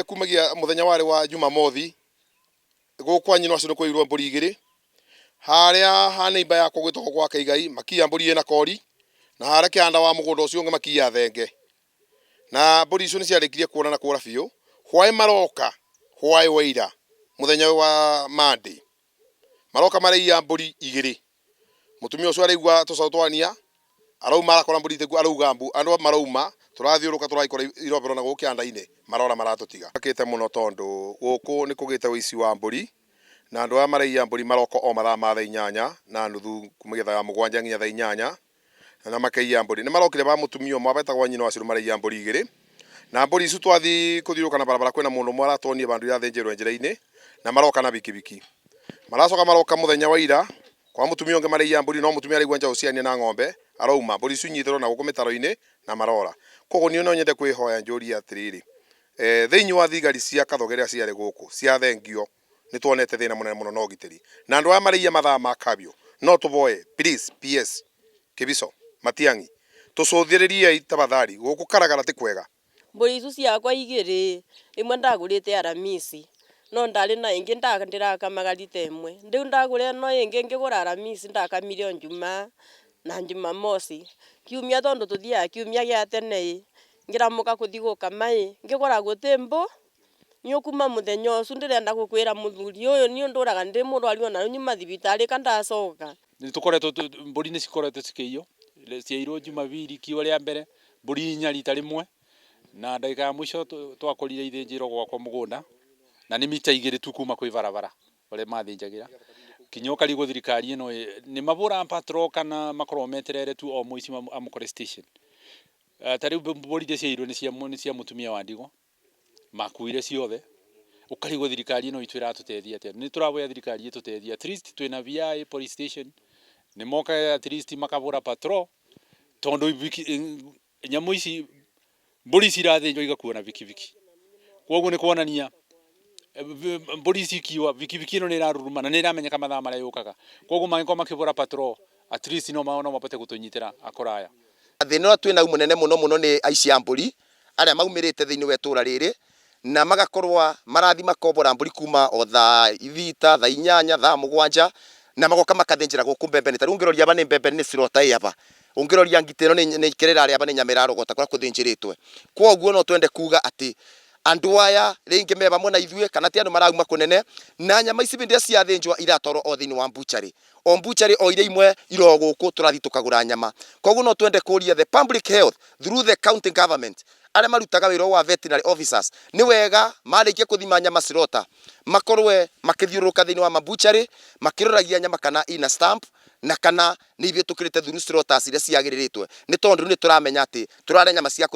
Kumagia muthenya wari wa Jumamothi gukwa nyina acio nĩ mbũri igĩrĩ harĩa ha neighbor yakwa gwĩtagwo gwa Kaigai makiya mbũri ĩna kori na harĩa kĩanda wa mũgũnda ũcio ũngĩ makiya thenge na mbũri icio nĩ ciarĩkirie kuora na kũra biũ. Hwaĩ maroka hwaĩ wa ira mũthenya wa Monday maroka maraiya mbũri igĩrĩ. Mũtumia ũcio araigua tũcaũ twania arauma arakora mbũri itekuo arauga mbu andũ marauma tũrathiũrũka tũraikora irobero na gũkũ kĩanda-inĩ marora maratũtiga. Makĩte mũno tondũ gũkũ nĩ kũgĩte ũici wa mbũri na andũ aya maraiya mbũri maroka o mathaa ma 8:30 kumagia 7:00 nginya 8:00 na makaiya mbũri. Nĩ marokire ba mũtumia ũmwe betagwo nyina wa Ciru maraiya mbũri igĩrĩ na mbũri icu twathi kũthiũrũrũka na barabara kwĩna mũndũ ũmwe aratuonia bandũ irathĩnjĩrwo njĩra-inĩ na maroka na bikibiki. Maracoka maroka mũthenya wa ira kwa mũtumia ũngĩ maraiya mbũri no mũtumia araigua njaũ ciania na ng'ombe arauma mbũri icu inyitĩrwo na gũkũ mĩtaro-inĩ na marora. Koguo niĩ no nyende kwĩhoya njũrie atĩrĩrĩ, thĩinĩ wa thigari cia Kathoge rĩrĩa ciarĩ gũkũ ciathengio nĩ tuonete thĩna mũnene mũno na ũgitĩri na andũ aya maraiya mathaa ma kabio no tũboe please PS Kibiso Matiang'i tũcũthĩrĩriei tafadhali gũkũ Karagara ti kwega. Mbũri icu ciakwa igĩrĩ ĩmwe ndagũrĩte Aramisi no ndarĩ na ĩngĩ ndĩrakamaga rita ĩmwe rĩu ndagũra ĩno ĩngĩ ngĩgũra Aramisi ndakamire o Njumaa na Jumamosi kiumia tondũ tũthiaga kiumia gĩa tene ĩ ngĩramũka kũthi gũkama ĩ ngĩkora gũtĩ mbũ niĩ kuma mũthenya ũcio ndĩrenda gũkwĩra mũthuri ũyũ niĩ ndũraga ndĩ mũrwaru ona rĩu nyuma thibitarĩ ka ndacoka. Nĩ tũkoretwo mbũri nĩ cikoretwo cikĩiywo ciairwo Jumapili kiugo rĩa mbere mbũri inya rita rĩmwe na ndagĩka ya mũico twakorire ithĩnjĩirwo gwakwa mũgũnda na nĩ mita 2 tu kuma kwĩ barabara ũrĩa mathĩnjagĩra kinya ũkarigwo thirikari ĩno nĩ mabũraga patrol kana makoragwo meterere tu o mũici amũkore station. Ta rĩu mbũri iria ciairwo nĩ cia mũtumia wa ndigwa makuire ciothe ũkarigwo thirikari ĩno itũ ĩratũteithia atĩa. Nĩ tũraboya thirikari ĩtũteithie at least twĩna VI police station nĩ mokaga at least makabũra patrol tondũ nyamũ ici mbũri ici irathĩnjwo igakuo na bikibiki koguo nĩ kuonania mbũri ici ikiua bikibiki ĩno nĩ ĩraruruma na nĩ ĩramenyeka mathaa marĩa yũkaga koguo mangĩkorwo makĩbũra patrol at least no mabote gũtũnyitĩra akora aya. Thĩna ũrĩa twĩnau mũnene mũno mũno nĩ aici a mbũri arĩa maumĩrĩte thĩinĩ wa itũra rĩrĩ na magakorwo marathi makombora mbũri kuma o 6:00, 8:00, 7:00 na magoka makathĩnjĩra gũkũ mbembe-inĩ. Ta rĩu ũngĩroria aba nĩ mbembe nĩ slaughter ĩ aba, ũngĩroria ngita ĩno nĩ kĩrĩa ĩrarĩa aba nĩ nyama ĩrarogota kũrĩa kũthĩnjĩrĩtwe. Koguo no twende kuga atĩ andũ aya rĩngĩ me hamwe na ithuĩ kana ti andũ marauma kũnene na nyama ici hĩndĩ ĩrĩa ciathĩnjwo iratwarwo o thĩinĩ wa butchery, o butchery o iria imwe iro gũkũ tũrathiĩ tũkagũra nyama. Koguo no twende kũria the public health through the county government arĩa marutaga wĩra wa veterinary officers nĩ wega marĩkia kũthima nyama slaughter makorwe makĩthiũrũrũka thĩinĩ wa mabuchari makĩroragia nyama kana ina stamp na kana nĩ ibĩtũkĩrĩte through slaughters iria ciagĩrĩrĩtwe nĩ tondũ nĩ tũramenya atĩ tũrarĩa nyama cia kũthĩnjwo.